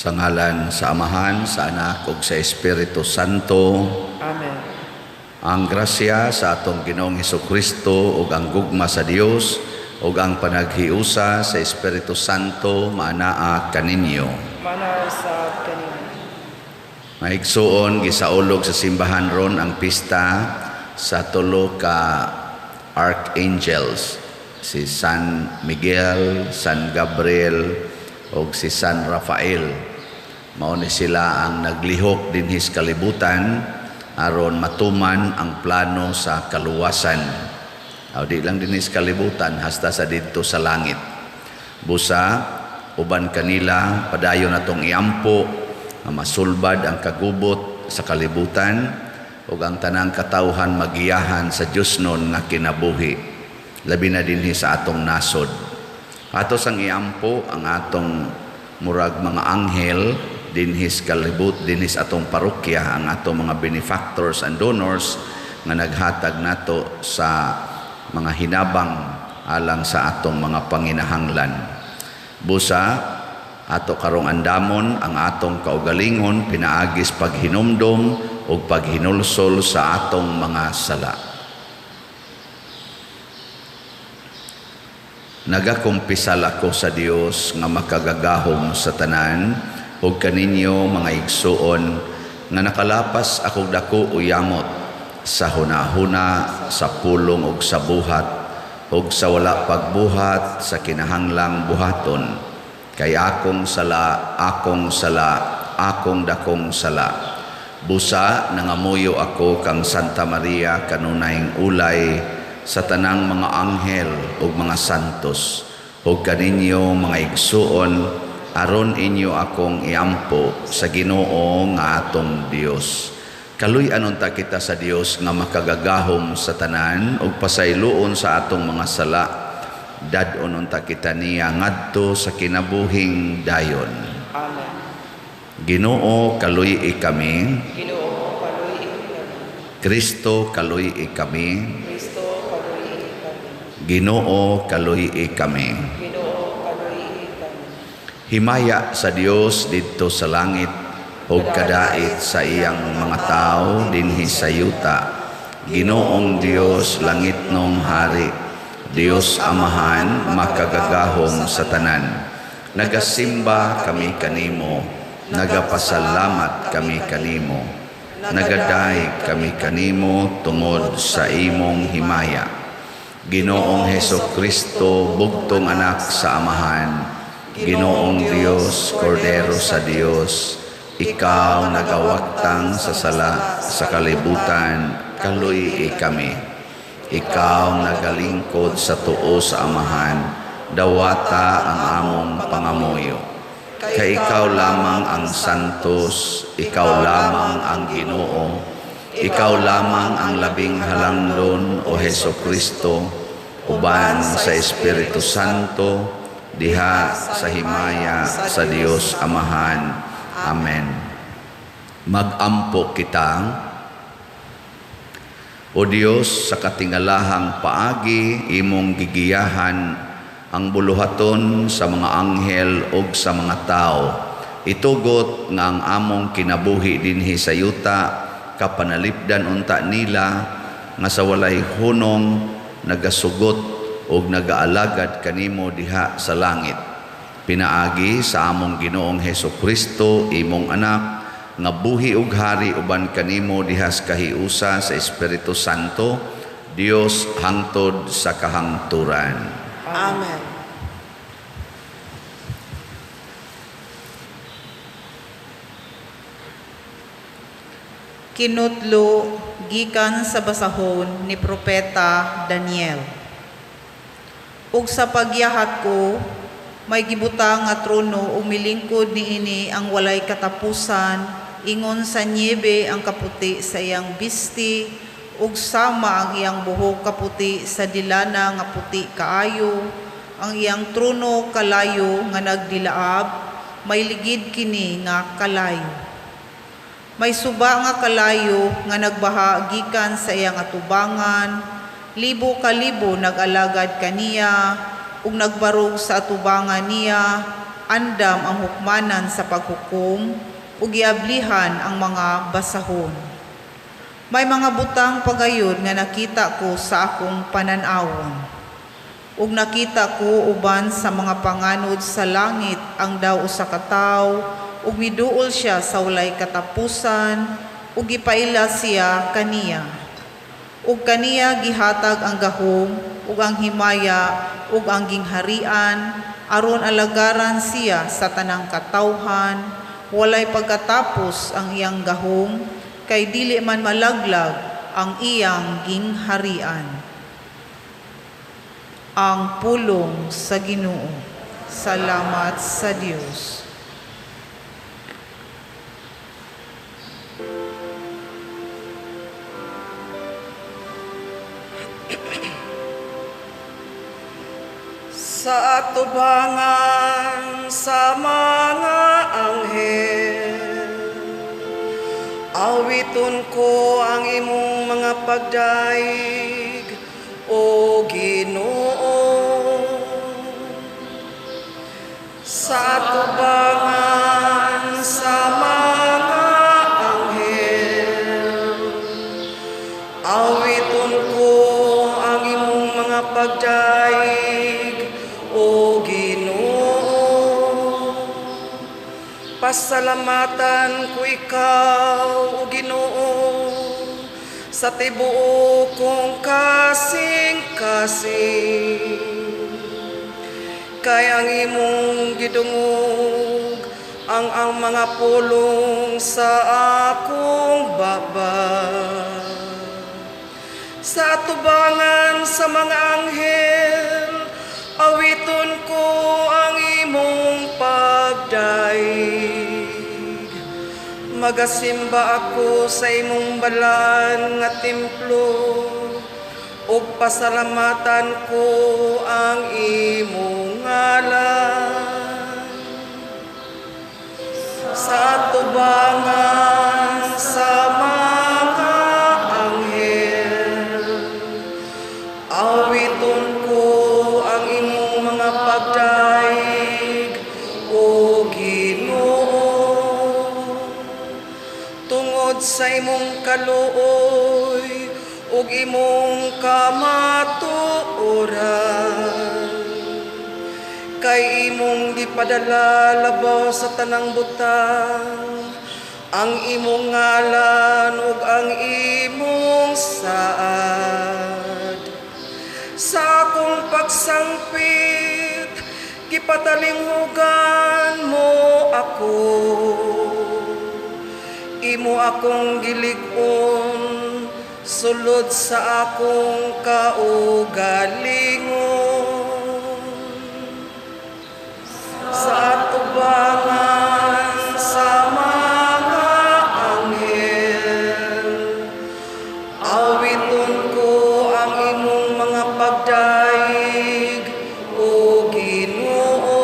Sa ngalan sa Amahan, sa Anak ug sa Espiritu Santo. Amen. Ang grasya sa atong Ginoong Hesukristo ug ang gugma sa Dios ug ang panaghiusa sa Espiritu Santo maanaa kaninyo. Maanaa usab kanimo. Mga igsuon, gisaulog sa simbahan ron ang pista sa tulo ka archangels, si San Miguel, San Gabriel ug si San Rafael. Mao ni sila ang naglihok dinhi sa kalibutan aron matuman ang plano sa kaluwasan. Aw, di lang dinhi sa kalibutan, hasta sa didto sa langit. Busa uban kanila, padayon natong iampo nga masulbad ang kagubot sa kalibutan ug ang tanang katawhan magiyahan sa Diosnon nga kinabuhi, labi na dinhi sa atong nasod. Ato sang iampo ang atong murag mga anghel dinhi sa kalibut, dinhi sa atong parokya, ang atong mga benefactors and donors nga naghatag nato sa mga hinabang alang sa atong mga panginahanglan. Busa ato karong andamon ang atong kaugalingon pinaagis paghinumdom ug paghinulsol sa atong mga sala. Nagakumpisal ako sa Dios nga makagagahom sa tanan ug kaninyo, mga igsuon, nga nakalapas akong dako o yamot sa hunahuna, sa pulong ug sa buhat ug sa wala pagbuhat sa kinahanglang buhaton. Kay akong sala, akong sala, akong dakong sala. Busa nangamuyo ako kang Santa Maria kanunayng ulay, sa tanang mga anghel ug mga santos, ug kaninyo, mga igsuon, aron inyo akong iampo sa Ginoo nga atong Dios. Kaluy-an unta kita sa Dios nga makagagahom sa tanan ug pasayloon sa atong mga sala. Dad-on unta kita niya ngadto sa kinabuhing dayon. Amen. Ginoo, kaluy-i kami. Ginoo, kaluy-i kami. Kristo, kaluy-i kami. Kristo, kaluy-i kami. Ginoo, kaluy-i kami. Ginoo, kaluy-i kami. Himaya sa Dios didto sa langit ug kadait sa iyang mga tawo dinhi sa yuta. Ginoong Dios, langitnong hari, Dios Amahan, makagagahom sa tanan. Nagasimba kami kanimo, nagapasalamat kami kanimo, nagadayeg kami kanimo tungod sa imong himaya. Ginoong Heso Kristo, bugtong anak sa Amahan, Ginoong Dios, Kordero sa Dios, ikaw nagawagtang sa sala sa kalibutan, kaluy kami. Ikaw nagalingkod sa tuo sa Amahan, dawata ang among pangamuyo. Kay ikaw lamang ang santos, ikaw lamang ang Ginoo, ikaw lamang ang labing halangdon, o Heso Kristo, uban sa Espiritu Santo, diha sa himaya sa Dios Amahan. Amen. Magampo kita. O Dios, sa katingalahang paagi imong gigiyahan ang buluhaton sa mga anghel ug sa mga tao. Itugot nga ang among kinabuhi dinhi sa yuta kapanalipdan unta nila nga sa walay hunong nagasugot ug nagaalagad kanimo diha sa langit. Pinaagi sa among Ginoong Heso Kristo, imong anak, nga buhi ug hari uban kanimo diha sa kahiusa sa Espiritu Santo, Dios hangtod sa kahangturan. Amen. Kinutlo gikan sa basahon ni Propeta Daniel. Ug sa pagyahat ko, may gibutang nga trono ug milingkod niini ang walay katapusan, ingon sa niebe ang kaputi sa iyang bisti, ug sama ang iyang buhok kaputi sa dilana nga puti kaayo, ang iyang trono kalayo nga nagdilaab, may ligid kini nga kalayo. May suba nga kalayo nga nagbaha gikan sa iyang atubangan, libo ka libo nag-alagad kaniya ug nagbarog sa atubangan niya. andam ang hukmanan sa paghukom ug giablihan ang mga basahon. May mga butang pagayon nga nakita ko sa akong panan-awon. Ug nakita ko uban sa mga panganod sa langit ang daw usa ka tawo ug miduol siya sa walay katapusan ug gipaila siya kaniya. Ug kaniya gihatag ang gahom ug ang himaya ug ang gingharian aron alagaran siya sa tanang katawhan. Walay pagkatapos ang iyang gahom, kay dili man malaglag ang iyang gingharian. Ang pulong sa Ginoo. Salamat sa Dios. Sa atubangan sa mga anghel, awiton ko ang imong mga pagdaig, O Ginoo. Sa atubangan sa mga anghel, awiton ko ang imong mga pagdaig, O Ginoo. Pasalamatan ko ikaw, O Ginoo, sa tibuok kong kasing-kasing. Kay ang imong gidungog ang mga pulong sa akong baba. Sa atubangan sa mga anghel, awiton ko ang imong pagdaig. Magasimba ako sa imong balaan nga templo, ug pasalamatan ko ang imong ngalan. Sa atubangan sa mga anghel, awiton ko ang imong mga pagdaig, O Ginoo. Tungod sa imong kaluoy ug imong kamatuoran, kay imong gipadala labaw sa tanang butang ang imong ngalan ug ang imong saad. Sa akong pagsangpit, gipatalinghugan mo ako. Imo akong gilig-on sulod sa akong kaugalingon. Sa atubangan sa mga anghel, awiton ko ang imong mga pagdaig, O Ginoo.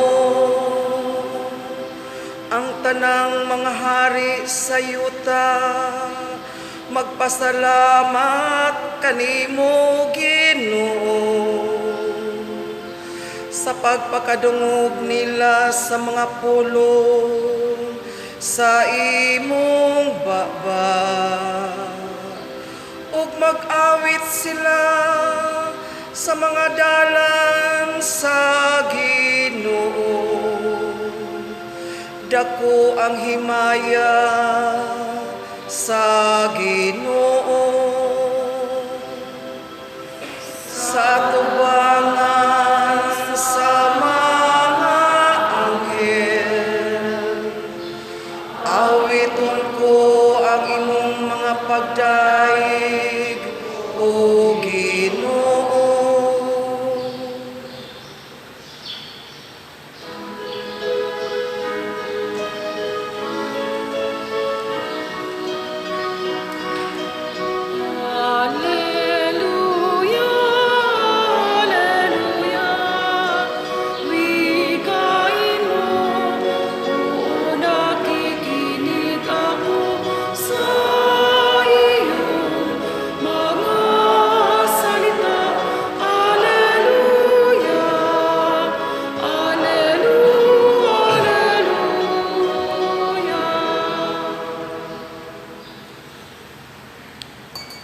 Ang tanang mga hari sa yuta magpasalamat kanimo, Ginoo, sa pagpakadungog nila sa mga pulong sa imong baba, ug mag-awit sila sa mga dalan sa Ginoo. Dako ang himaya sa Ginoo. Sa atubangan sa mga anghel, awiton ko ang imong mga pagdaig, O Ginoo. Alleluia, alleluia.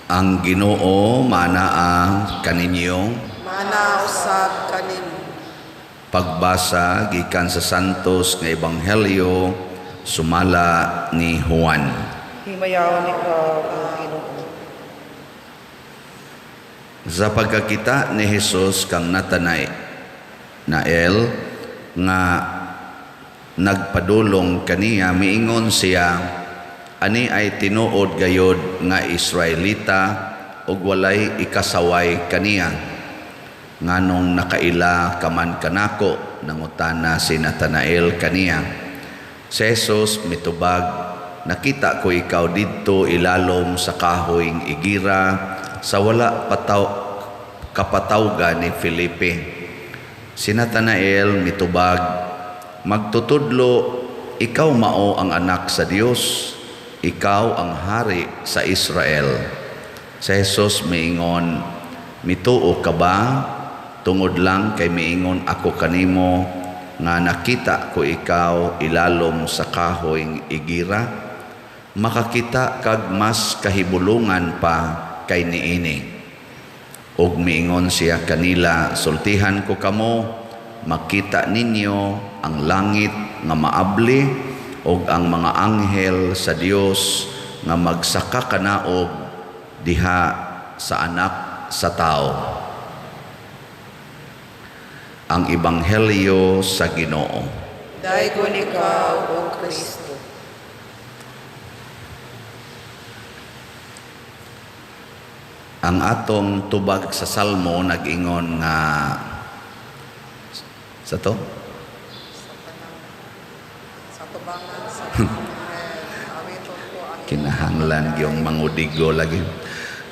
Ang Ginoo manaa kaninyo. Mana usab kanimo. Pagbasa gikan sa Santos nga Ebanghelyo sumala ni Juan. Himayaon ikaw, O Ginoo. Sa pagkakita ni Jesus kang Natanael nga nagpadulong kaniya, miingon siya, "Ani ay tinuod gayod nga Israelita ug walay ikasaway kaniya." "Nganong nakaila ka man kanako?" nangutana si Natanael kaniya. Si Jesus mitubag, "Nakita ko ikaw didto ilalom sa kahoyng igira sa wala kapatawga ni Felipe." Si Natanael mitubag, "Magtutudlo, ikaw mao ang anak sa Dios, ikaw ang hari sa Israel." Si Jesus miingon, "Mituo ka ba tungod lang kay miingon ako kanimo nga nakita ko ikaw ilalom sa kahoyng igira? Makakita kag mas kahibulungan pa kay niini." Ug miingon siya kanila, "Sultihan ko kamo, makita ninyo ang langit nga maabli ug ang mga anghel sa Dios nga magsaka kanaog diha sa anak sa tao." Ang Ebanghelyo sa Ginoo. Daygon ikaw, O Kristo. Ang atong tubag sa Salmo nag-ingon nga sa to? Sa tubangan sa anghel, awiton ko ang Kinahanglan gyung mangudigo lagi.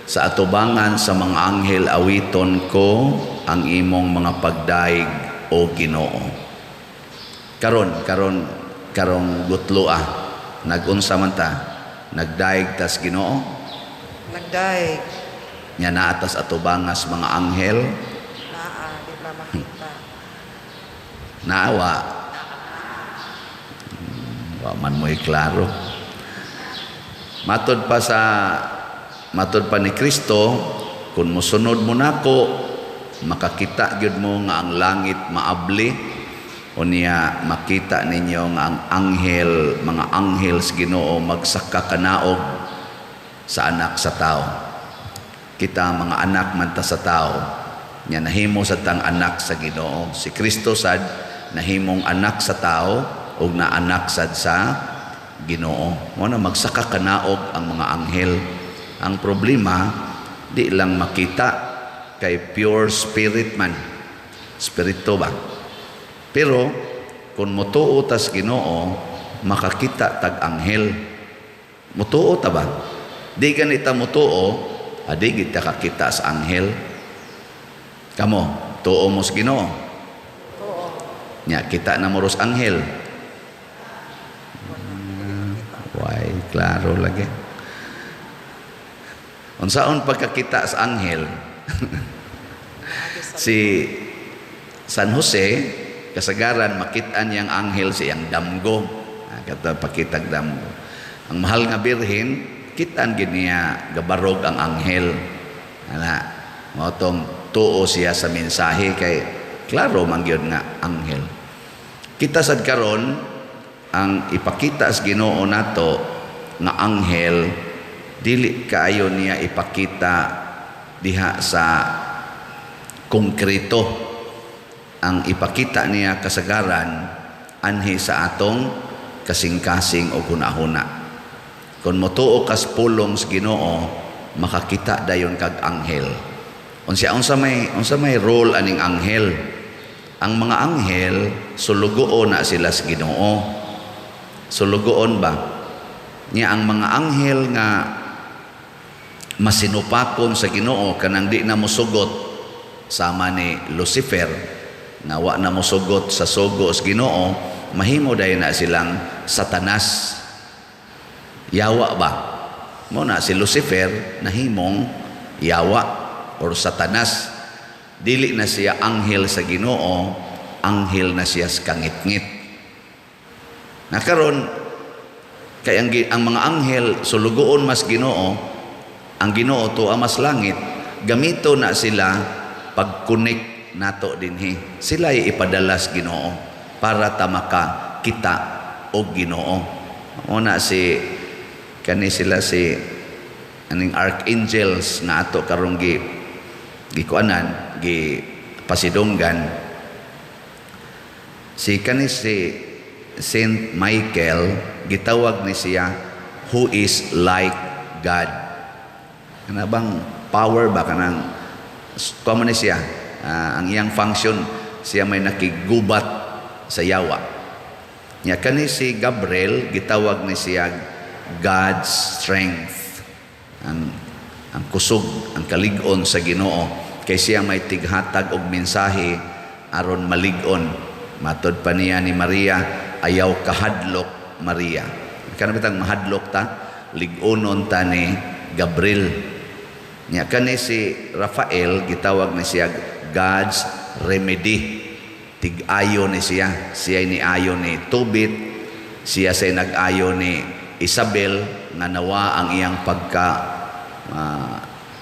Sa atubangan sa mga anghel awiton ko ang imong mga pagdaig, o Ginoo. Karon karon karong gutlo nagunsa man ta? Nagdaig tas Ginoo? Nagdaig. Nya naa tas atubangas mga anghel? Naa, di ba makita? Naawa. Wa man mo'y klaro. Matod pa ni Kristo, kung mosunod mo nako, makakita gyud mo nga ang langit maabli, unya makita ninyo nga ang anghel, mga anghel sa Ginoo magsaka kanaog sa anak sa tao. Kita mga anak man ta sa tao, nya nahimo sa tang anak sa Ginoo. Si Kristo sad nahimong anak sa tao ug na anak sad sa Ginoo. Mo na magsaka kanaog ang mga anghel. Ang problema, di lang makita kay pure spirit man. Spirito ba? Pero kung motuo tas Ginoo, makakita tag anghel. Motuo ta ba? Di ganita motuo, adi kita kakita sa anghel. Kamo, tuo mo sa Ginoo. Tuo. Nya kita na mo ros anghel. Why, klaro lagi. Unsaon pagkakita sa anghel? Si San Jose, kasagaran makit-an niyang anghel sa iyang damgo. Kato pakitag damgo. Ang mahal nga birhen, kitan gid niya gabarog ang anghel. Ana, mao tong tuo siya sa mensahe kay klaro man gyud nga anghel. Kita sad karon ang ipakita sa Ginoo nato nga anghel, dili kaayo niya ipakita diha sa konkreto. Ang ipakita niya kasagaran anhi sa atong kasing-kasing o hunahuna. Kung motuo kas pulong sa Ginoo, makakita dayon kag anghel. Unsa may role aning anghel? Ang mga anghel sulugoon na sila sa Ginoo. Sulugoon ba? Nya ang mga anghel nga masinupakon sa Ginoo kanang di na mosugot, sama ni Lucifer nga wa na mosugot sa sugo sa Ginoo, mahimo dayon na silang Satanas. Yawa ba? Mo na si Lucifer nahimong yawa or Satanas. Dili na siya anghel sa Ginoo, anghel na siya sa kangitngit. Nakaron kay ang mga anghel sulugoon mas Ginoo, Ang Ginoo to mas langit, gamito na sila pag-connect nato dinhi. Sila ay ipadalas Ginoo para ta maka kita og Ginoo. Una si kani sila, si aning archangels nga ato karong gi gikuanan, gi pasidunggan, si kani si Saint Michael, gitawag ni siya "who is like God". Kana bang power ba, kanang kuan ni siya, ang iyang function, siya may nakigubat sa yawa. Nya kani si Gabriel, gitawag ni siya "God's strength", ang kusog, ang kalig-on sa Ginoo, kay siya may tighatag og mensahe aron malig-on. Matod pa niya ni Maria, "Ayaw kahadlok, Maria." Kana bitang mahadlok ta, lig-onon ta ni Gabriel. Nya kani si Rafael, gitawag ni siya "God's remedy". Tig-ayo ni siya. Siya ni ayo ni Tobit, siya say nag-ayo ni Isabel nga nawa ang iyang pagka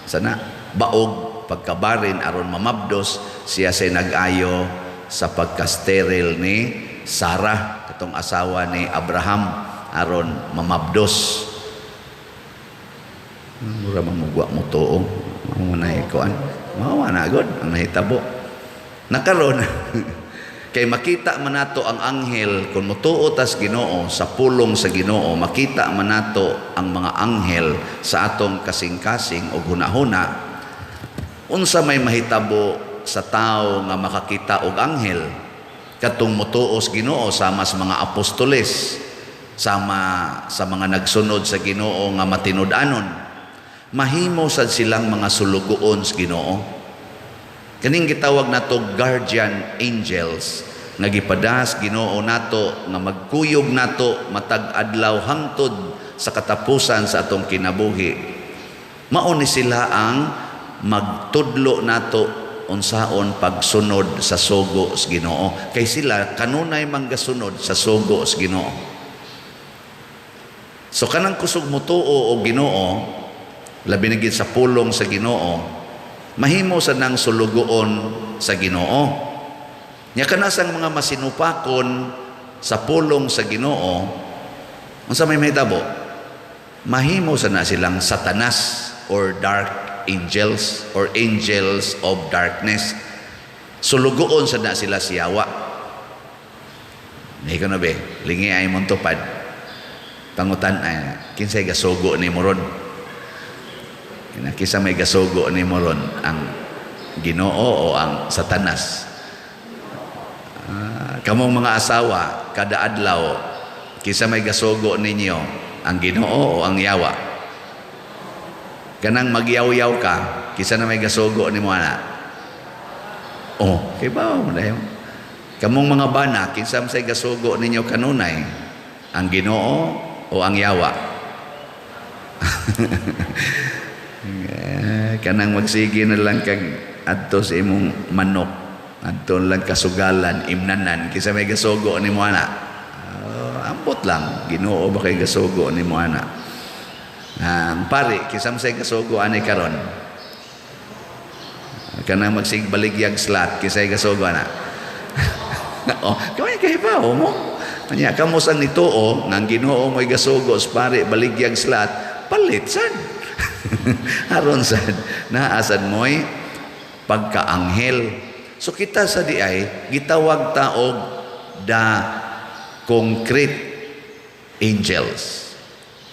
sana baog, pagkabarin aron mamabdos. Siya say nag-ayo sa pagka-sterile ni Sarah, katong asawa ni Abraham, aron mamabdos. Mura mamugwa mo tuo. Mao na ikuan. Mao na gud ang nahitabo. Nakaron kay makita man nato ang anghel kung motuo tas Ginoo sa pulong sa Ginoo, makita man nato ang mga anghel sa atong kasing-kasing og hunahuna. Unsa may mahitabo sa tao nga makakita og anghel? Katong motuo sa Ginoo sama sa mga apostoles, sama sa mga nagsunod sa Ginoo nga matinud-anon, mahimo sad silang mga sulugoon sa Ginoo. Kaning gitawag nato guardian angels nga gipadas Ginoo nato nga magkuyog nato matag adlaw hangtod sa katapusan sa atong kinabuhi. Mao ni sila ang magtudlo nato unsaon pagsunod sa sugo sa Ginoo, kay sila kanunay manggasunod sa sugo sa Ginoo. So kanang kusog motuo og Ginoo, labi na gid sa pulong sa Ginoo, mahimo sa nang sulugoon sa Ginoo. Nya kanasang mga masinupakon sa pulong sa Ginoo, unsa may mahitabo? Mahimo sa na silang satanas or dark angels or angels of darkness. Sulugoon sa na sila siyawa. Hindi ko na be, lingi ay mong tupad. Pangutan ay, kinsay gasugo ni mo ron? Kinsa may gasugo ni mo ron? Ang Ginoo o ang Satanas? Kamong mga asawa, kada adlaw, kinsa may gasugo ninyo? Ang Ginoo o ang yawa? Kanang magyaw-yaw ka, kinsa na may gasugo nimo ana? Oh, kay ba mo dayon? Kamong mga bana, kinsa may gasugo ninyo kanunay? Ang Ginoo o ang yawa? Eh, kanang magsige na lang kag adto sa imong manok, adto lang kasugalan, imnanan, kinsa may gasugo nimo ana? Oh, ambot lang, Ginoo ba kay gasugo nimo ana? Ang pari, kinsa may gasugo ani karon? Kanang magsig baligyag slot, kinsa gasugo ana? Oh, kamay kay pa mo. Anya kamo sang nituo nga ang Ginoo mo'y gasugo sa pari baligyag slot, palit sad. Aron sad naasad mo'y pagkaanghel. So kita sa di ay gitawag ta og the concrete angels.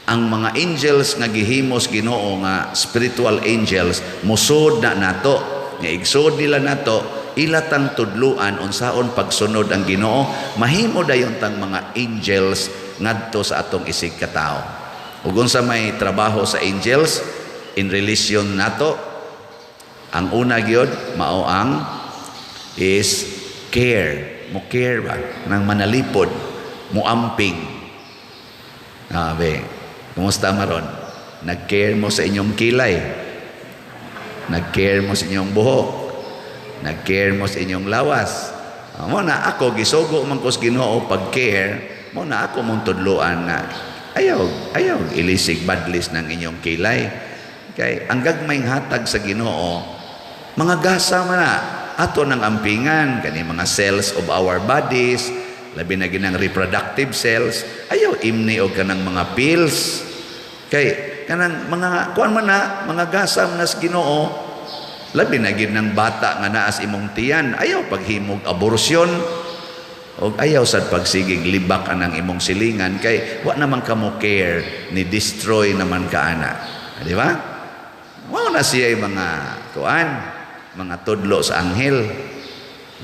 Ang mga angels nga gihimos Ginoo nga spiritual angels, musod na nato, nga igsod nila nato, ila tang tudluan unsaon pagsunod ang Ginoo, mahimo dayon tang mga angels ngadto sa atong isig katao. Ug unsa may trabaho sa angels in relation nato? Ang una gyud mao ang is care. Mo care ba nang manalipod, mo amping. Abe, kumusta maron? Nag-care mo sa inyong kilay, nag-care mo sa inyong buhok, nag-care mo sa inyong lawas. Mo na ako gisugo man ko sa Ginoo pag-care mo na ako mong tudluan nga ayaw ayaw ilisig badlis ng inyong kilay. Kay ang gagmayng hatag sa Ginoo, mga gasa man na ato ng ampingan kani mga cells of our bodies, labi na ginang reproductive cells. Ayaw imni og kanang mga pills kay kanang mga kuan man na, mga gasa man na sa Ginoo. Labi na gid ng bata nga naa sa imong tiyan, ayaw paghimog abortion og ayaw sad pagsigig libak anang imong silingan kay wa naman kamo care, ni destroy naman ka ana, di ba? Mao na siya yung mga kuan, mga tudlo sa anghel.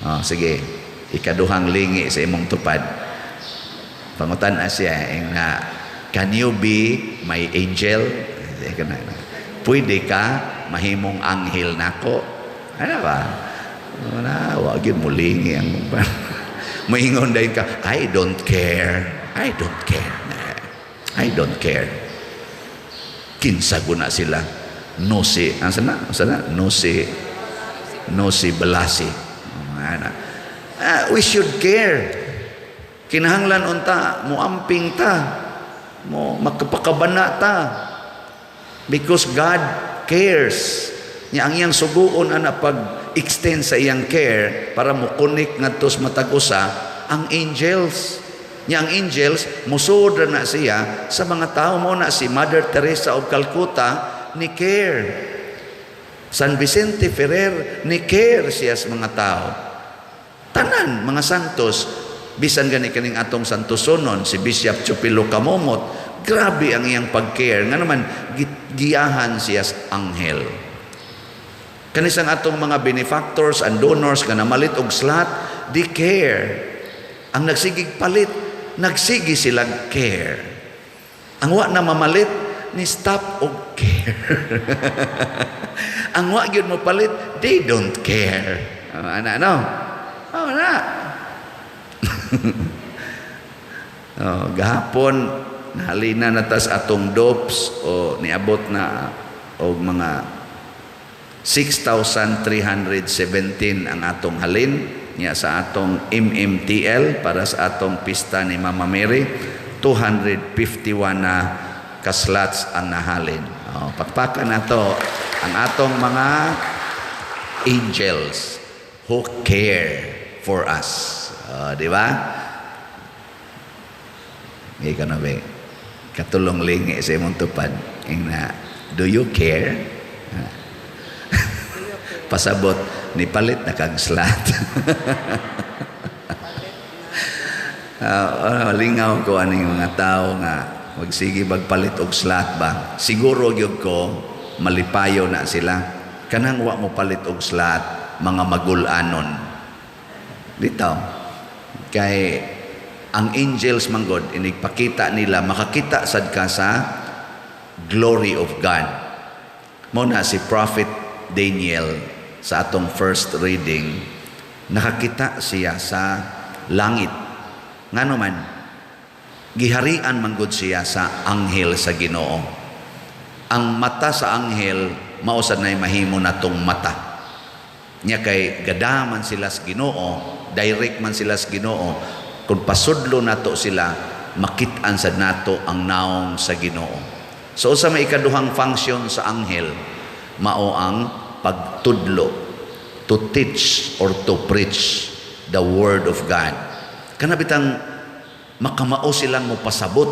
Oh, sige, ikaduhang lingi sa imong tupad, pangutan na siya ing na, "Can you be my angel?" Pwede ka mahimong anghel nako? Ano ba na wa gyud mo lingi ang moingon dayon ka, "I don't care, I don't care, I don't care. Kinsa guna sila? No si asa na, asa na, no si, no si balasi." Ana. Ah, we should care. Kinahanglan unta moamping ta, mo makapakabana ta because God cares. Nya ang iyang suguon ana pag extend sa iyang care para mo connect ngadto sa matag usa ang angels. Nya ang angels musuod ra na siya sa mga tao. Mo na si Mother Teresa of Calcutta ni care. San Vicente Ferrer ni care siya sa mga tao. Tanan mga santos, bisan gani kaning atong santosonon si Bishop Chupilo Camomot, grabe ang iyang pag-care nga naman giyahan siya sa anghel. Kanisang atong mga benefactors and donors nga namalit og slot, di care. Ang nagsigig palit, nagsigi silang care. Ang wa na mamalit, ni stop og care. Ang wa gyud mo palit, they don't care. Oh, ana no? Oh, na. Oh, gahapon nahalina na tas atong dopes o niabot na og mga 6,317 ang atong halin niya sa atong MMTL para sa atong pista ni Mama Mary. 251 na kaslots ang nahalin. Oh, pakpakan nato ang atong mga angels who care for us. Oh, di ba? Ikaw na ba? Katulong lingi sa imong tupad. Ing na, "Do you care?" Pasabot, ni palit na kag slot. Lingaw ko aning mga tao nga magsige magpalit og slot ba. Siguro gyud ko malipayo na sila. Kanang wa mo palit og slot, mga magulanon. Dito. Kay ang angels manggod inigpakita nila, makakita sad ka sa glory of God. Mo na si Prophet Daniel sa atong first reading, nakakita siya sa langit. Ngano man giharian manggod siya sa anghel sa Ginoo. Ang mata sa anghel mao sad nay mahimo natong mata. Nya kay gadaman sila sa Ginoo, direct man sila sa Ginoo. Kung pasudlo nato sila, makit-an sad nato ang naong sa Ginoo. So sa may ikaduhang function sa anghel, mao ang pagtudlo, to teach or to preach the word of God. Kana bitang makamao silang mopasabot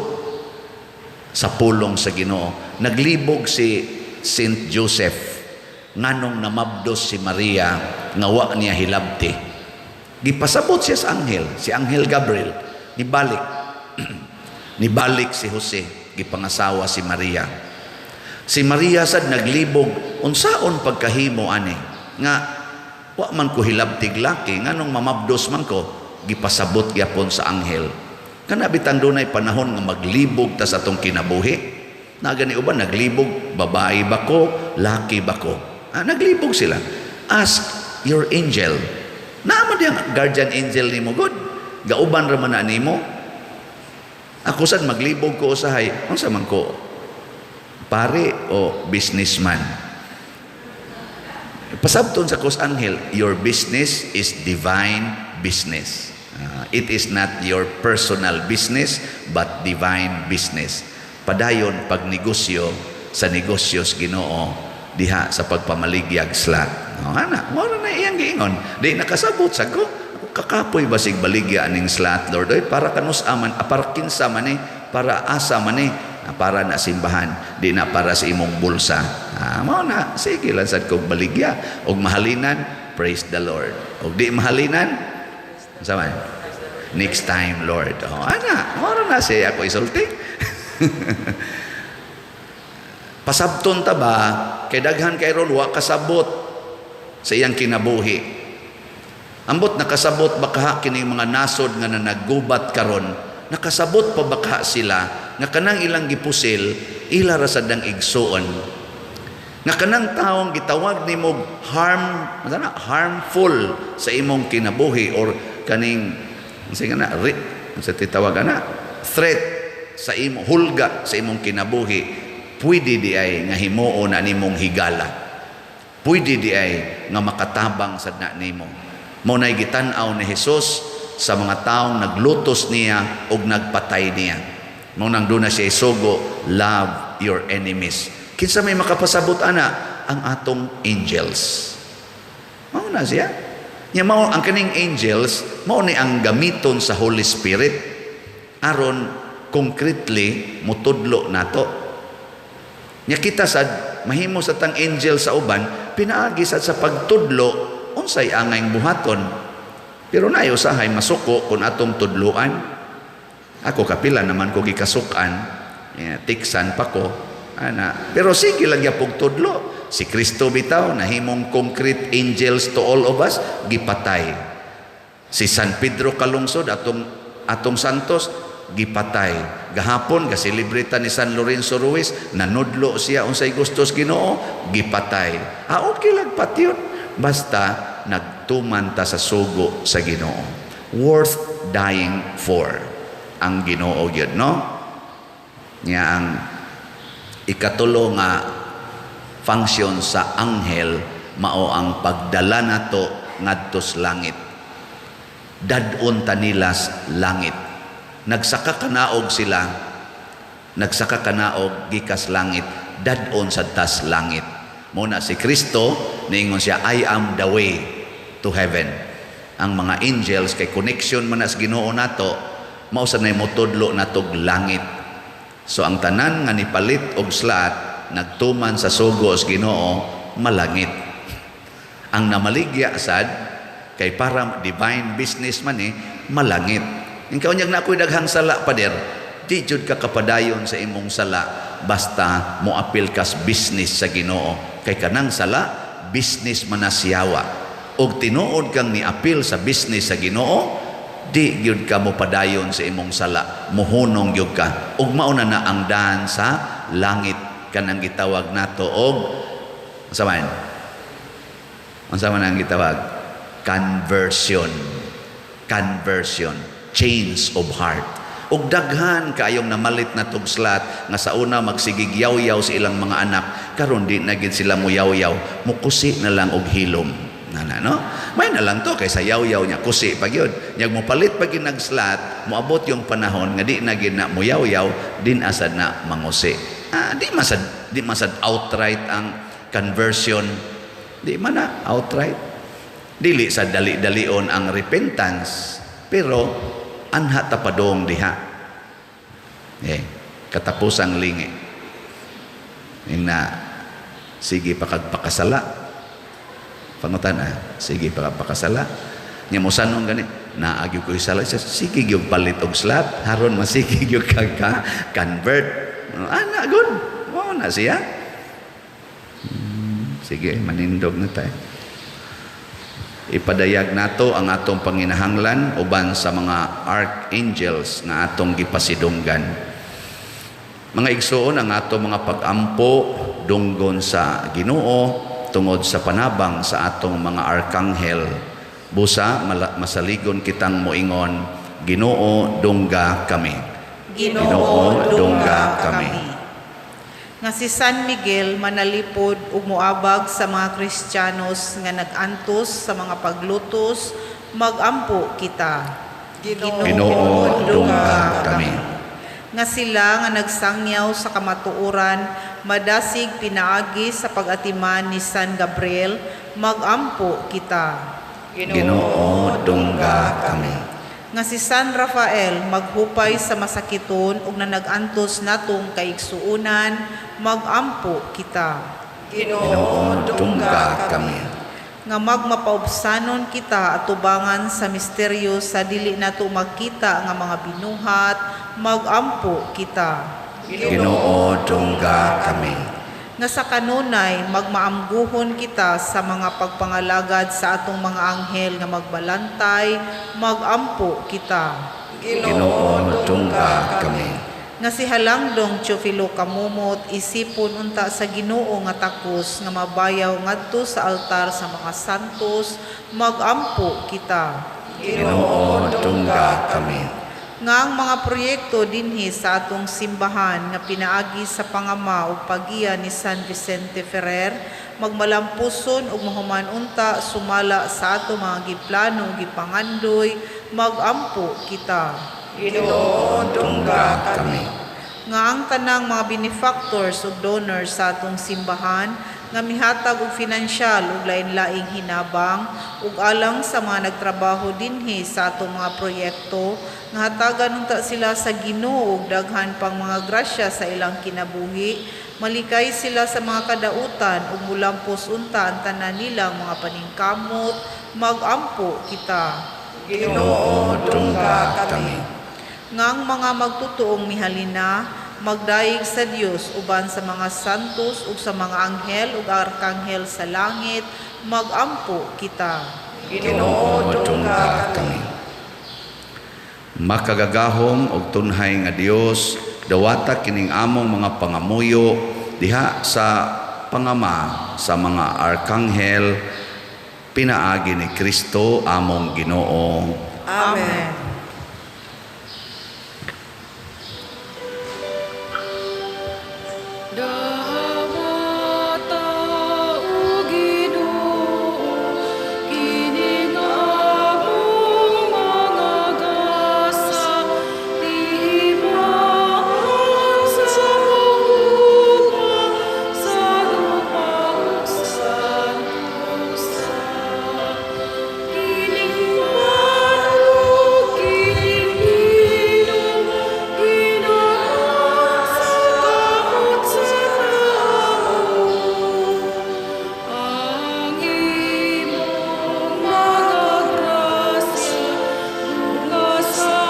sa pulong sa Ginoo. Naglibog si Saint Joseph nganong namabdos si Maria nga wa niya hilabti. Gipasabot siya sa anghel, si Anghel Gabriel, nibalik. Nibalik si Jose, gipangasawa si Maria. Si Maria sad naglibog, unsaon pagkahimo ani nga wa man ko hilabtig laki, nganong mamabdos man ko? Gipasabot gyapon sa anghel. Kana bitang dunay panahon nga maglibog ta sa atong kinabuhi. Na gani uban naglibog, babae ba ko, laki ba ko? Ah, naglibog sila. Ask your angel. Naa man diyang guardian angel nimo god. Gauban ra man na nimo. Ako sad maglibog ko usahay, unsa man ko? Pare o businessman? Pasabton sa kos anghel, your business is divine business. It is not your personal business but divine business. Padayon pag negosyo sa negosyos Ginoo diha sa pagpamaligyag slot. No, ana, mao na iyang giingon. Di nakasabot sa ko. Kakapoy basig baligya aning slot, Lord. Oy, para kanus aman, para kinsa man eh, para asa man eh, para na simbahan, di na para sa imong bulsa. Mao na, sige lang sad kog baligya. Og mahalinan, praise the Lord. Og di mahalinan, unsa man? Next time, Lord. Oh, ana, mao na siya ako isulti. Pasabton ta ba kay daghan kay ron wa kasabot sa iyang kinabuhi. Ambot nakasabot ba kaha kining mga nasod nga nanagubat karon, nakasabot pa ba kaha sila nga kanang ilang gipusil ila ra sad ang igsuon. Nga kanang taong gitawag nimo harm, na, harmful sa imong kinabuhi or kaning unsa nga na unsa titawag ana, threat sa imo, hulga sa imong kinabuhi, pwede di ay nga himuon na nimong higala. Pwede di ay nga makatabang sad na nimo. Mao nay gitan-aw ni Hesus sa mga taong naglutos niya ug nagpatay niya. Mao nang doon na siya isugo, love your enemies. Kinsa may makapasabot ana? Ang atong angels. Mao na siya. Nya mao ang kaning angels, mao ni ang gamiton sa Holy Spirit aron concretely mutudlo nato. Nya kita sad mahimo sa tang angel sa uban pinaagi sad sa pagtudlo unsay angay buhaton. Pero nayo usahay masuko kung atong tudloan. Ako kapila naman ko gikasukan, tiksan pa ko ana. Pero sige lang gyapog tudlo. Si Kristo bitaw nahimong concrete angels to all of us, gipatay. Si San Pedro Calungsod, atong santos, gipatay. Gahapon gaselebrita ni San Lorenzo Ruiz, nanudlo siya unsay gustos Ginoo, gipatay. Okay lang patyon basta nagtuman ta sa sugo sa Ginoo. Worth dying for ang Ginoo gyud, no? Nya ang ikatulo nga function sa anghel mao ang pagdala nato ngadto sa langit. Dad-on ta nila sa langit. Nagsaka kanaog sila, nagsaka kanaog gikas langit, dad-on sa tas langit. Mao na si Kristo niingon siya, I am the way to heaven. Ang mga angels kay connection man sa Ginoo nato, mao sa nay motudlo natog langit. So ang tanan nga nipalit og slot nagtuman sa sugo sa Ginoo, malangit. Ang namaligya sad kay para divine business man eh, malangit. Ikaw unyag na ako'y daghang sala, pader, di jud ka kapadayon sa imong sala basta moapil kas business sa Ginoo. Kay kanang sala business man na siyawa. Og tinuod kang niapil sa business sa Ginoo, di gyud ka mopadayon sa imong sala, mohunong gyud ka. Ug mao na na ang daan sa langit kanang gitawag nato og unsa man? Unsa man ang gitawag? Conversion. Conversion. Change of heart. Ug daghan kaayong namalit na tug slot nga sa una magsigig yaw-yaw sa ilang mga anak, karon di na gid sila moyaw-yaw, mukusi na lang og hilom. Nana, no? May na lang to kaysa yaw-yaw niya kusi pa gyud. Nyag mopalit pa gyud nag-slot, moabot yung panahon nga di na gyud na moyaw-yaw, din asad na mangusi. Di masad outright ang conversion. Di man na outright. Dili sa dali-dalion ang repentance, pero anha ta padong diha. Katapusang lingi. Ing na sige pa kag pakasala. Pangutan sige pa kag pakasala. Nya mo sanong gani, naagi ko sala siya, sige gyud palit og slot, haron masige gyud ka ka convert. Ana good. Mao na siya. Sige, manindog na tayo. Ipadayag nato ang atong panginahanglan uban sa mga archangels nga atong gipasidunggan. Mga igsuon, ang atong mga pag-ampo dunggon sa Ginoo tungod sa panabang sa atong mga arkanghel. Busa masaligon kitang moingon, Ginoo dungga kami. Ginoo, dungga kami. Nga si San Miguel manalipod ug moabag sa mga Kristiyanos nga nag-antos sa mga paglutos, magampo kita. Ginoo, dungga kami. Nga sila nga nagsangyaw sa kamatuoran madasig pinaagi sa pag-atiman ni San Gabriel, magampo kita. Ginoo, dungga kami. Nga si San Rafael maghupay sa masakiton ug nanagantos natong kaigsuonan, magampo kita. Ginoo, dungga kami. Nga magmapaubsanon kita atubangan sa misteryo sa dili nato makita nga mga binuhat, magampo kita. Ginoo, dungga kami. Nga sa kanunay magmaamguhon kita sa mga pagpangalagad sa atong mga anghel nga magbalantay, magampo kita. Ginoo, dungga kami. Nga si Halangdong Teofilo Camomot isipon unta sa Ginoo nga takos nga mabayaw ngadto sa altar sa mga santos, magampo kita. Ginoo, dungga kami. Nga ang mga proyekto dinhi sa atong simbahan nga pinaagi sa pangama ug pagiya ni San Vicente Ferrer magmalampuson ug mahuman unta sumala sa ato mga giplano ug gipangandoy, magampo kita. Ginoo, dungga kami. Nga ang tanang mga benefactors ug donors sa atong simbahan nga mihatag og finansyal ug lain-laing hinabang ug alang sa mga nagtrabaho dinhi sa atong mga proyekto, nga hatagan unta sila sa Ginoo og daghan pang mga grasya sa ilang kinabuhi, malikay sila sa mga kadautan ug mulampos unta ang tanan nilang mga paningkamot, magampo kita. Ginoo, dungga kami. Nga ang mga magtutuong mihalina magdayeg sa Dios uban sa mga santos ug sa mga anghel ug arkanghel sa langit, magampo kita. Ginoo, dungga kami. Makagagahom og tunhay nga Dios, dawata kining among mga pangamuyo diha sa pangama sa mga arkanghel pinaagi ni Kristo among Ginoo. Amen. Dawata o Ginoo, kini nga among mga gasa, timaan sa pagugma sa lupa ug sa kantusa. Kining manok, kining inom, ginahat sa kamot sa tao. Ang imong mga grasya, nga sa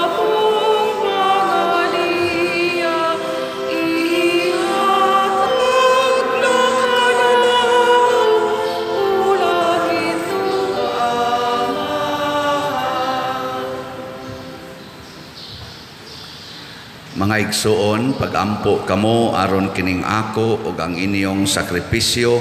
among pangaliya, ihatag na kanamo, ulahitong Amahan. Mga igsuon, pagampo kamo aron kining ako ug ang inyong sakripisyo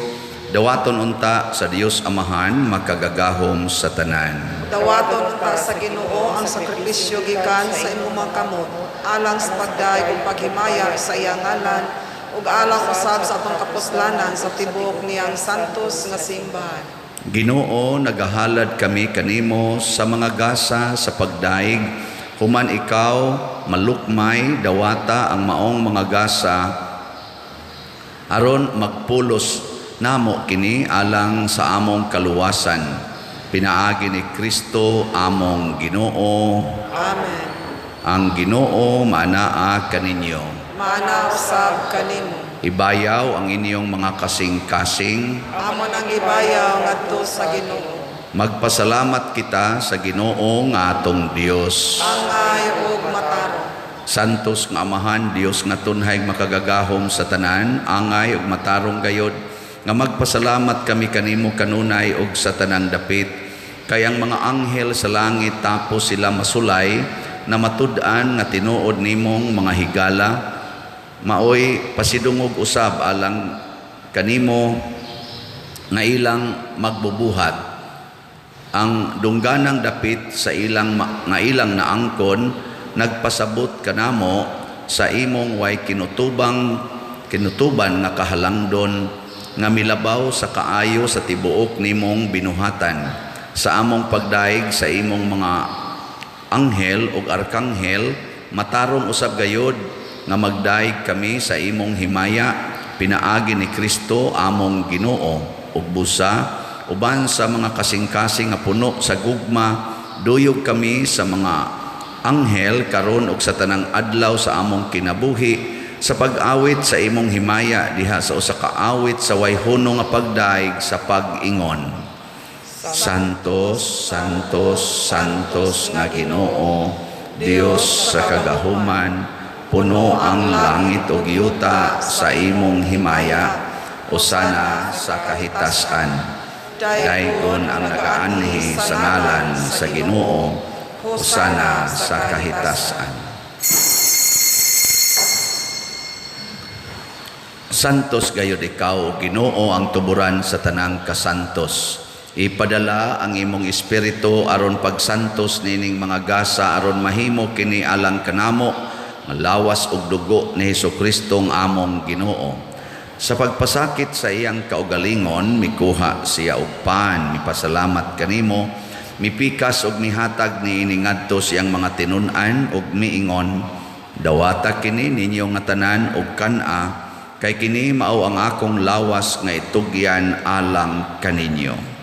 dawaton unta sa Dios Amahan makagagahom sa tanan. Dawaton unta sa Ginoo ang sakripisyo gikan sa imong mga kamot, alang sa pagdayeg ug paghimaya sa iyang ngalan ug alang usab sa atong kapuslanan sa tibuok niyang santos nga simbahan. Ginoo, nagahalad kami kanimo sa mga gasa sa pagdaig, human ikaw malukmay dawata ang maong mga gasa aron magpulos namo kini alang sa among kaluwasan pinaagi ni Kristo among Ginoo. Amen. Ang Ginoo maanaa kaninyo. Maana usab kanimo. Ibayaw ang inyong mga kasing-kasing. Amon ang ibayaw ngadto sa Ginoo. Magpasalamat kita sa Ginoo nga atong Dios. Angay ug matarong. Santos nga Amahan, Dios nga tunhay makagagahom sa tanan, angay ug matarong gayod nga magpasalamat kami kanimo kanunay ug sa tanang dapit. Kay ang mga anghel sa langit tapos sila masulay na matud-an nga tinuod nimong mga higala, maoy pasidungog usab alang kanimo nga ilang magbubuhat. Ang dungganang dapit sa ilang nga ilang naangkon nagpasabot kanamo sa imong way kinutuban nga kahalangdon nga milabaw sa kaayo sa tibuok nimong binuhatan sa among pagdaig sa imong mga anghel ug arkanghel. Matarong usab gayod nga magdayeg kami sa imong himaya pinaagi ni Kristo among Ginoo. Ug busa uban sa mga kasing-kasing nga puno sa gugma, duyog kami sa mga anghel karon ug sa tanang adlaw sa among kinabuhi sa pag-awit sa imong himaya diha sa usa ka awit sa way hunong nga pagdayeg sa pag-ingon: Santos, Santos, Santos nga Ginoo, Dios sa kagahuman, puno ang langit ug yuta sa imong himaya. Hosana sa kahitasan. Daygon ang nagaanhi sa ngalan sa Ginoo. Hosana sa kahitasan. Santos gayod ikaw, Ginoo, ang tuburan sa tanang kasantos. Ipadala ang imong espiritu aron pagsantos nining mga gasa aron mahimo kini alang kanamo nga lawas ug dugo ni Hesukristo ang among Ginoo. Sa pagpasakit sa iyang kaugalingon, mikuha siya og pan, mipasalamat kanimo, mipikas ug mihatag niini ngadto sa iyang mga tinun-an ug miingon: Dawata kini ninyo nga tanan ug kan-a, kay kini mao ang akong lawas nga itugyan alang kaninyo.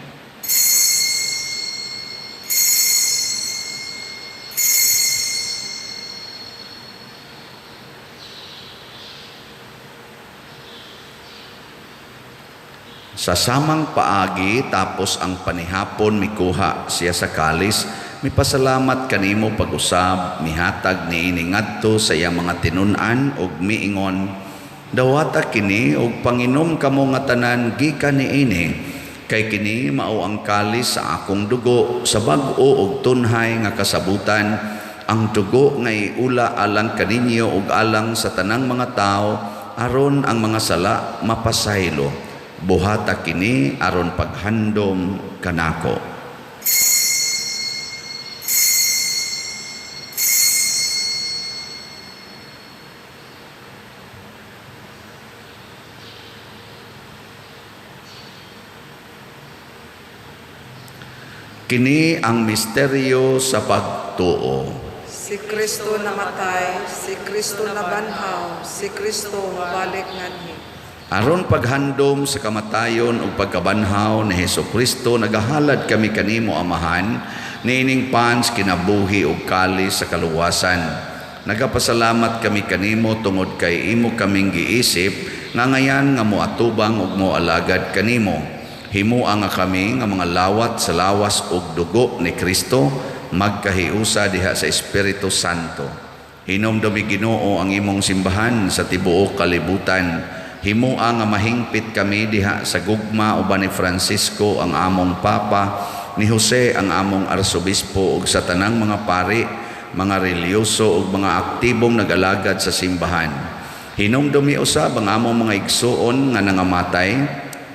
Sa samang paagi, tapos ang panihapon, mikuha siya sa kalis, mipasalamat kanimo pag-usab, mihatag niini ngadto sa iyang mga tinun-an ug miingon: Dawata kini ug panginom kamo nga tanan gikan niini, kay kini mao ang kalis sa akong dugo sa bag-o ug tunhay nga kasabutan, ang dugo nga iula alang kaninyo ug alang sa tanang mga tawo aron ang mga sala mapasaylo. Buhata kini aron paghandom kanako. Kini ang misteryo sa pagtuo. Si Kristo namatay, si Kristo nabanhaw, si Kristo mobalik nganhi. Aron paghandom sa kamatayon ug pagkabanhaw ni Hesukristo, nagahalad kami kanimo, Amahan, niining pans kinabuhi ug kalis sa kaluwasan. Nagapasalamat kami kanimo tungod kay imo kaming giisip nga ngayan nga moatubang ug moalagad kanimo. Himua nga kami nga mga lawat sa lawas ug dugo ni Kristo, magkahiusa diha sa Espiritu Santo. Hinumdumi, Ginoo, ang imong simbahan sa tibuok kalibutan. Himua nga mahingpit kami diha sa gugma uban ni Francisco ang among Papa, ni Jose ang among Arsobispo ug sa tanang mga pari, mga relihiyoso ug mga aktibong nag-alagad sa simbahan. Hinumdumi usab ang among mga igsuon nga nangamatay,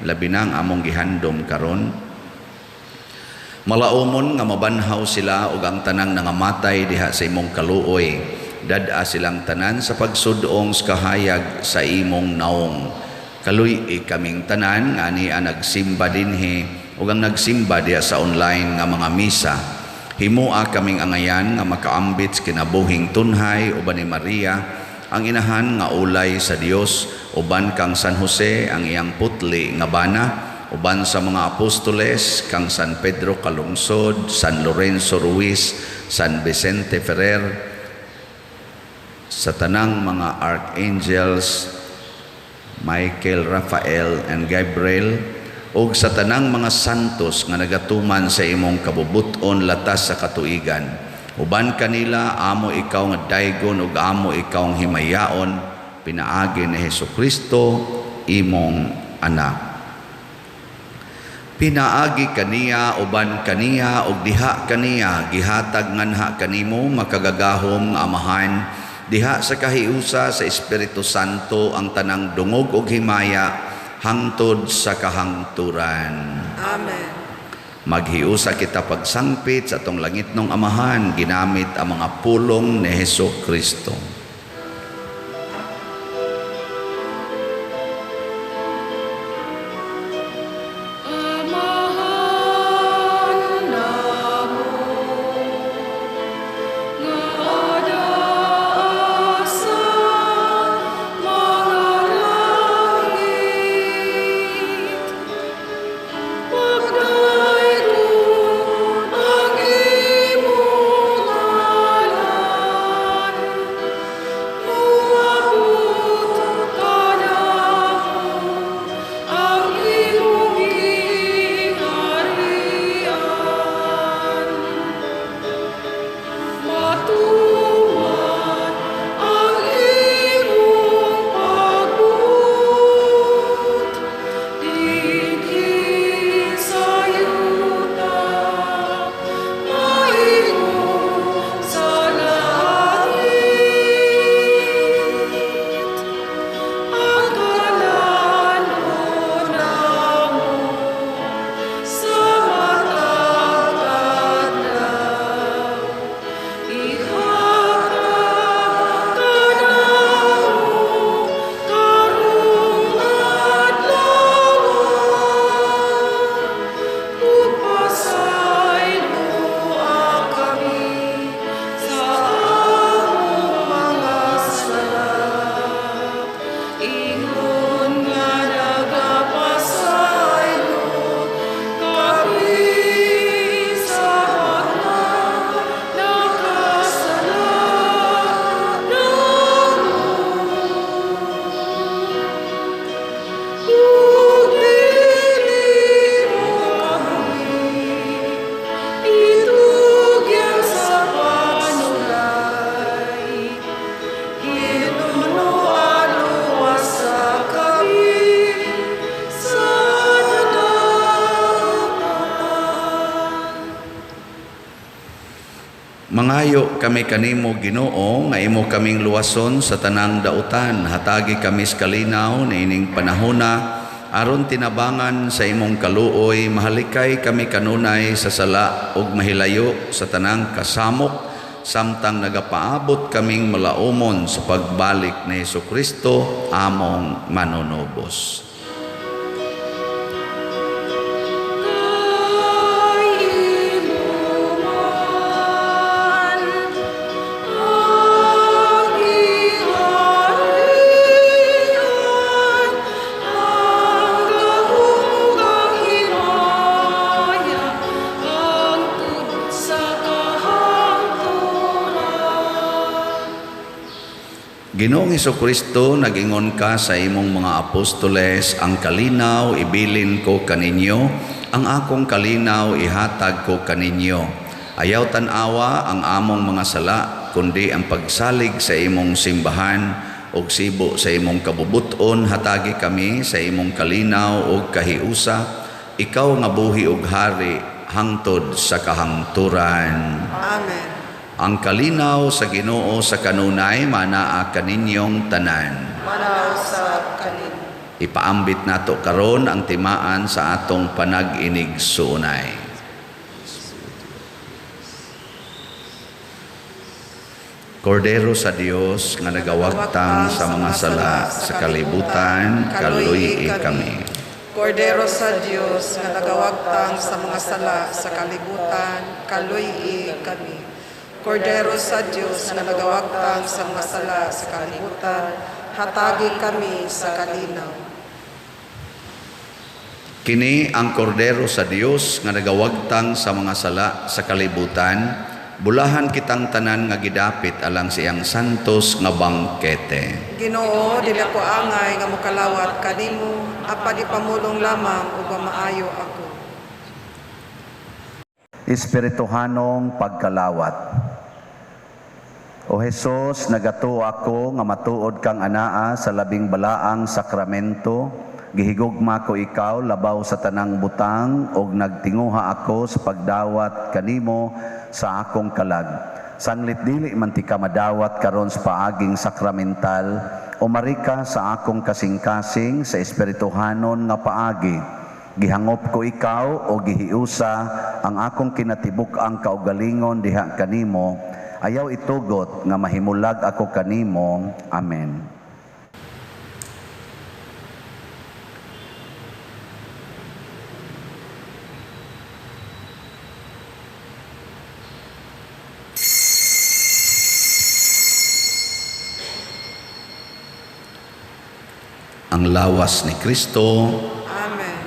labi na ang among gihandom karon. Malaumon nga mabanhaw sila ug ang tanang nangamatay diha sa imong kaluoy. Dad-a silang tanan sa pagsudong sa kahayag sa imong naong. Kaluy-i kaming tanan nga ania nagsimba dinhi ug ang nagsimba diha sa online nga mga misa. Himua kaming angayan nga makaambit sa kinabuhing tunhay uban ni Maria, ang inahan nga ulay sa Dios, uban kang San Jose ang iyang putli nga bana, uban sa mga apostoles kang San Pedro Calungsod, San Lorenzo Ruiz, San Vicente Ferrer, sa tanang mga archangels Michael, Raphael, and Gabriel, ug sa tanang mga santos nga nagatuman sa imong kabubuton latas sa katuigan. Uban kanila amo ikaw nga daygon ug amo ikaw ang himayaon, pinaagi ni Hesukristo imong anak. Pinaagi kaniya, uban kaniya, ug diha kaniya gihatag nganha kanimo makagagahom nga Amahan, diha sa kahiusa sa Espiritu Santo ang tanang dungog ug himaya hangtod sa kahangturan. Amen. Maghiusa kita pagsangpit sa atong langitnong Amahan ginamit ang mga pulong ni Hesukristo. Amahan namo nga adaan Mangayo kami kanimo, Ginoo, nga imo kaming luwason sa tanang dautan. Hatagi kami sa kalinaw niining panahona aron tinabangan sa imong kaluoy, mahalikay kami kanunay sa sala ug mahilayo sa tanang kasamok samtang nagapaabot kaming malaumon sa pagbalik ni Hesukristo among manunubos. Kay imo man ang giharian, ang gahom ug ang himaya, hangtod sa kahangturan. Ginoong Hesukristo, nag-ingon ka sa imong mga apostoles, ang kalinaw ibilin ko kaninyo, ang akong kalinaw ihatag ko kaninyo. Ayaw tan-awa ang among mga sala, kundi ang pagsalig sa imong simbahan ug sibo sa imong kabubuton, hatagi kami sa imong kalinaw ug kahiusa, ikaw nga buhi ug hari hangtod sa kahangturan. Amen. Ang kalinaw sa Ginoo sa kanunay manaa kaninyong tanan. Manaw sa kanimo. Ipaambit nato karon ang timaan sa atong panag-inig-suunay. Kordero sa Dios nga nagawagtang sa mga sala sa kalibutan, kaluy-i kami. Kordero sa Dios nga nagawagtang sa mga sala sa kalibutan, kaluy-i kami. Kordero sa Dios nga nagawagtang sa mga sala sa kalibutan, hatagi kami sa kalinaw. Kini ang kordero sa Dios nga nagawagtang sa mga sala sa kalibutan, bulahan kitang tanan nga gidapit alang sa iyang santos nga bangkete. Ginoo, dili ako angay nga mokalawat kanimo, apan ipamulong lamang ug maayo ako. Espirituhanong pagkalawat. O Hesus, nagatuo ako nga matuod kang anaa sa labing balaang sakramento. Gihigugma ko ikaw labaw sa tanang butang ug nagtinguha ako sa pagdawat kanimo sa akong kalag. Sanglit dili man ti ka madawat karon sa paaging sakramental, umari ka sa akong kasing-kasing sa espirituhanon nga paagi. Gihangop ko ikaw o gihiusa ang akong kinatibuk-ang kaugalingon diha kanimo. Ayaw itugot nga mahimulag ako kanimo. Amen. Ang lawas ni Kristo. Amen.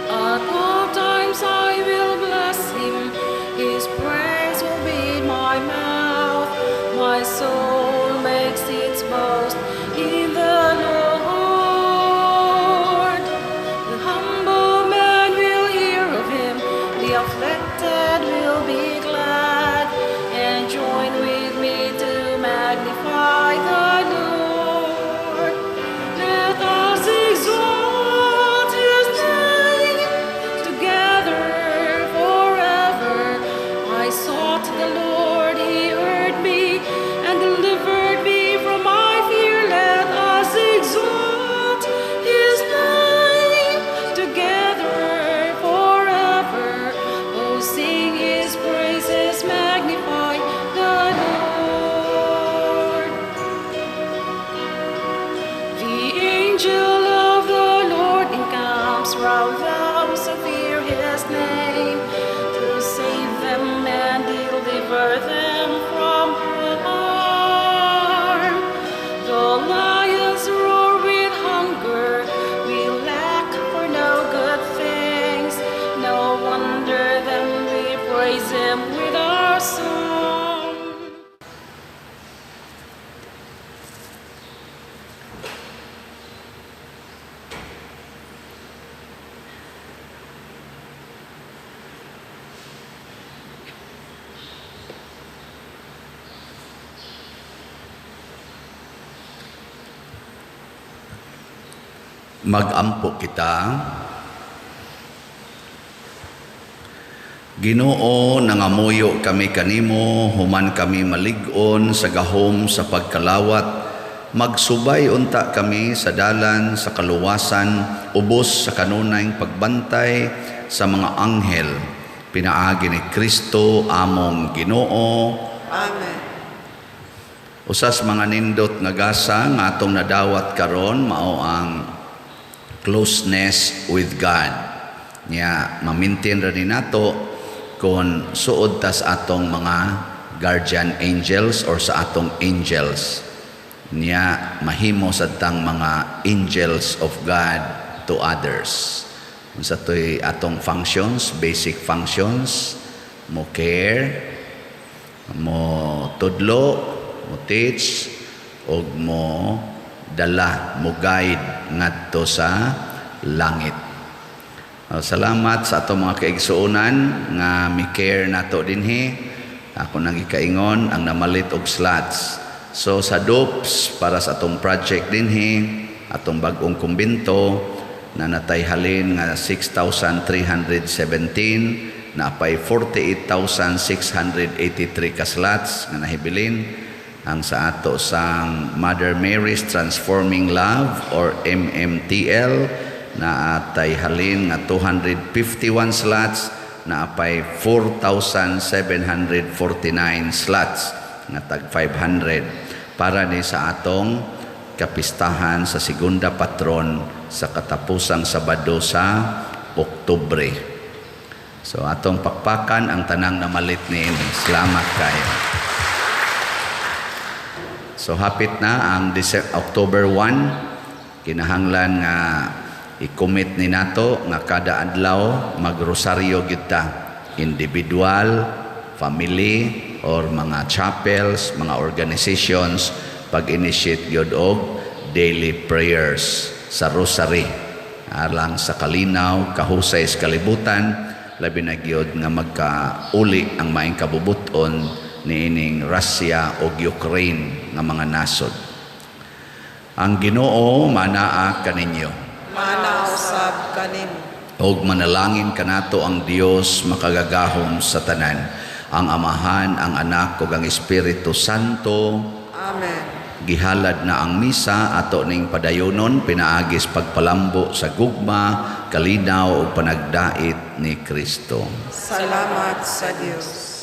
At all times I will bless him, his praise will be in my mouth. My soul makes its boast in the Lord. The humble man will hear of him, the afflicted will be glad, and join with me to magnify the Lord. Let us exalt his name together forever. I sought the Lord, he heard me and delivered me from my fear. Let us exalt his name together forever. Oh, sing his praises, magnify the Lord. The angel of the Lord encamps round those who fear his name, to save them and deliver them from harm. The lions roar with hunger, we lack for no good things. No wonder then we praise him with our song. Magampo kita. Ginoo, nangamuyo kami kanimo, human kami malig-on sa gahom sa pagkalawat. Magsubay unta kami sa dalan sa kaluwasan, ubos sa kanunayng pagbantay sa mga anghel. Pinaagi ni Kristo among Ginoo. Amen. Usas mga nindot nga gasa nga atong nadawat karon mao ang closeness with God. Nya ma-maintain ra ni nato kung suod tas atong mga guardian angels or sa atong angels. Nya mahimo sad tang mga angels of God to others. Unsa toy atong functions, basic functions, mo care, mo tudlo, mo teach, og mo dala, mo guide ngadto sa langit. Salamat sa atong mga kaigsuonan nga mi-care nato dinhi. Ako nang gikaingon ang namalit og slots. So sa DOPS para sa atong project dinhi, atong bag-ong kumbento na natay halin nga 6,317, naapay 48,683 ka slots nga nahibilin. Ang sa ato sang Mother Mary's Transforming Love or MMTL na atay halin nga 251 slots, na apay 4,749 slots nga tag 500 para ni sa atong kapistahan sa segunda patron sa katapusang Sabado sa Oktubre. So atong pakpakan ang tanang namalit niini. Salamat kayo. So hapit na ang October 1, kinahanglan nga i-commit ni nato nga kada adlaw magrosaryo gyud ta, individual, family or mga chapels, mga organizations, pag-initiate gyud og daily prayers sa rosary alang sa kalinaw, kahusay sa kalibutan, labi na gyud nga magkauli ang maing kabubuton niining Russia ug Ukraine nga mga nasod. Ang Ginoo manaa kaninyo. Manaa usab kanimo. Og manalangin kanato ang Dios makagagahom sa tanan, ang Amahan, ang Anak ug ang Espiritu Santo. Amen. Gihalad na ang misa, ato ning padayonon pinaagis pagpalambo sa gugma, kalinaw ug panagdait ni Kristo. Salamat sa Dios.